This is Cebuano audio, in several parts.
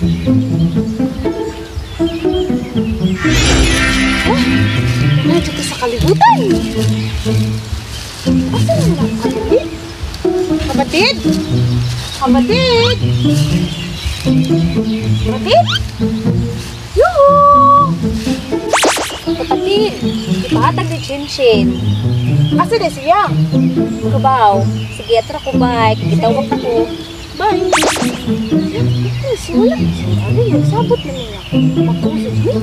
Oh, nandito sa kalibutan. Asa naman ako kapatid? Kapatid? Kapatid? Kapatid? Yuhu! Kapatid, ipahatag ni Chinchin. Asa na siya? Kabaw, sige, atra ko bye. Kitawag ako. Bye! Eh, wala. Ano yun? Sabot na niya. Magkusod ni?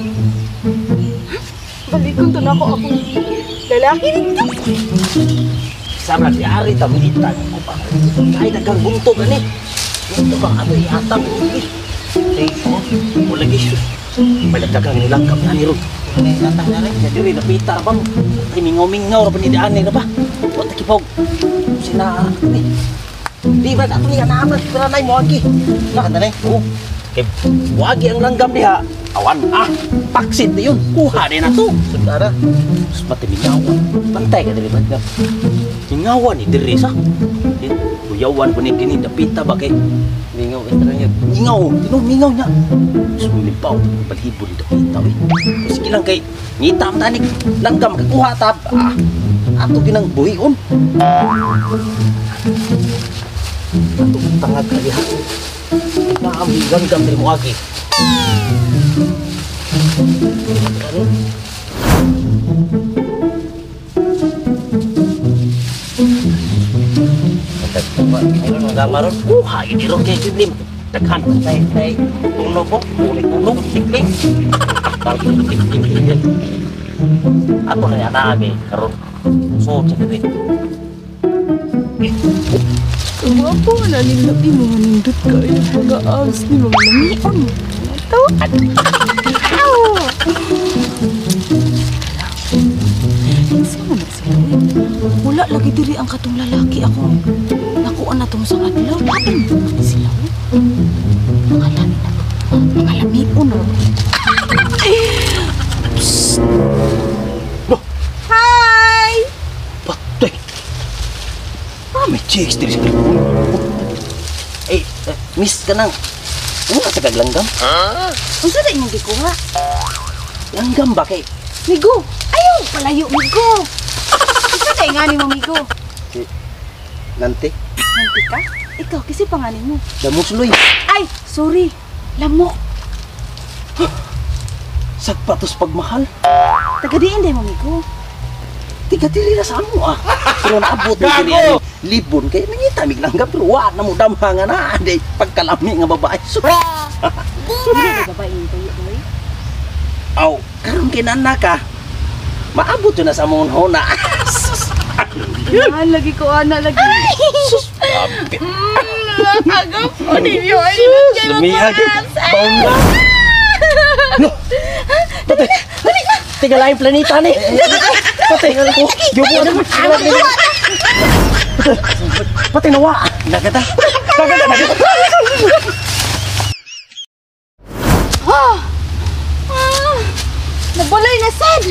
Balikon to na ako akong lalaki dito. Sama si Ari tamita ko pa. Ay dagang bunto gani. Bunto bang ato iatang ini. Ay, oh, wala sus. May dagang nilanggam na ni ron. Ni atang na rin. Diri napita ra ba mo. Ay mingaw-mingaw ra ba ni daan ni ra ba? Wa ta kipog. Sina ni. Di ba ato ni naman pero nay mo agi. Nakanta nay. Oh. Kay wagi ang langgam diha. Awan ah, paksit na yun. Kuha din na to. Sundara. Sus pati mingawan. Bantay ka dili ba? Mingawan ni diri sa. Kuyawan ko ni kini dapita ba kay Mingaw ka niya. Mingaw, tino mingaw niya. Sumilimbaw, balhibo ni dapita we. Sige lang kay ngita ang tanik langgam kakuha tab. Ah, ato ginang buhion. Ato tangag ka diha. Naambi langgam diri mo agi. Maron. Kuha ini ron kay kiblim. Daghan Tay tay tunog ko, ulit tunog tikling. Tikling. Ato na yata abi karon. So sa diri. Guwapo na nindot ni mga nindot kayo. Mga abs ni mga lamion. Tawad! Ow! Kinsa man na sila, uy? Wala lagi diri ang katong lalaki akong nakuha na tong sang adlaw. Lain man sila, uy. Mga lami na. Mga lamion na. Psst. Hi! Patay! Ah, may chicks diri sa kalibutan. Eh, miss ka nang. Ano ka sa kaglanggam? Unsa na imong gikuha? Langgam ba kay? Migo! Ayaw! Palayo, Migo! Unsa na nga nimo, Migo? Si Nante. Nante ka? Ikaw, kasi panganin mo. Damusloy. Ay! Sorry! Lamok! Sagpatos pagmahal. Taga-diin day mo, Migo. Tiga diri na sa amo ah. Pero naabot mo diri ani libon kay nangita mig langgam pero wa na mo damha nga na day pagkalami nga babae. So, Hindi na babae yung tuyo, boy. aw, karon kay nana ka. Maabot yun na sa among hona. Sus. Ah, lagi ko, ana, lagi. Sus. Grabe. Agap ko ninyo. Ay, Lumiag. Bongga. No. Patay. Tiga lain planeta ni. Patay. Oh, yubo na. Patay nawa. Nagata. Nagata. Nagata. Ah! Ah! Nabalay na sad.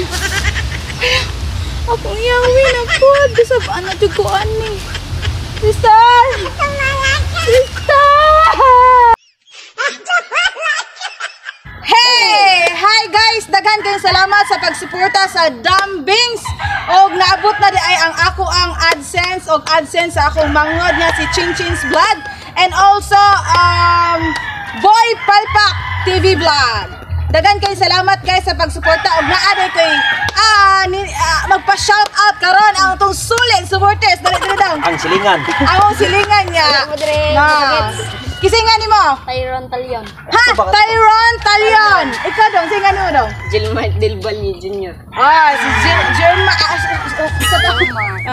Akong yawi na po. Kasab ana jud ko ani. Sister! Sister! Hey! Hi guys! Daghan kayong salamat sa pagsuporta sa Dambings! Og naabot na di ay ang ako ang AdSense og AdSense sa akong mangod nga si Chinchin's Vlog and also Boy Palpak TV Vlog. Daghan kayong salamat guys sa pagsuporta og naa day koy magpa-shout out karon ang atong sulit supporters. Dali dali daw. Ang silingan. Ang silingan niya. Wala mo dire. Kisingan nimo? Tyron Talion. Ha? Tyron Talion. Ikaw dong, singan nimo dong. Gilmar Del Valle Jr. Ah, si Germa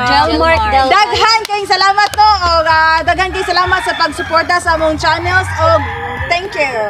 Gelmark Del Daghan kayong salamat no og daghan kayong salamat sa pagsuporta sa among channels og thank you.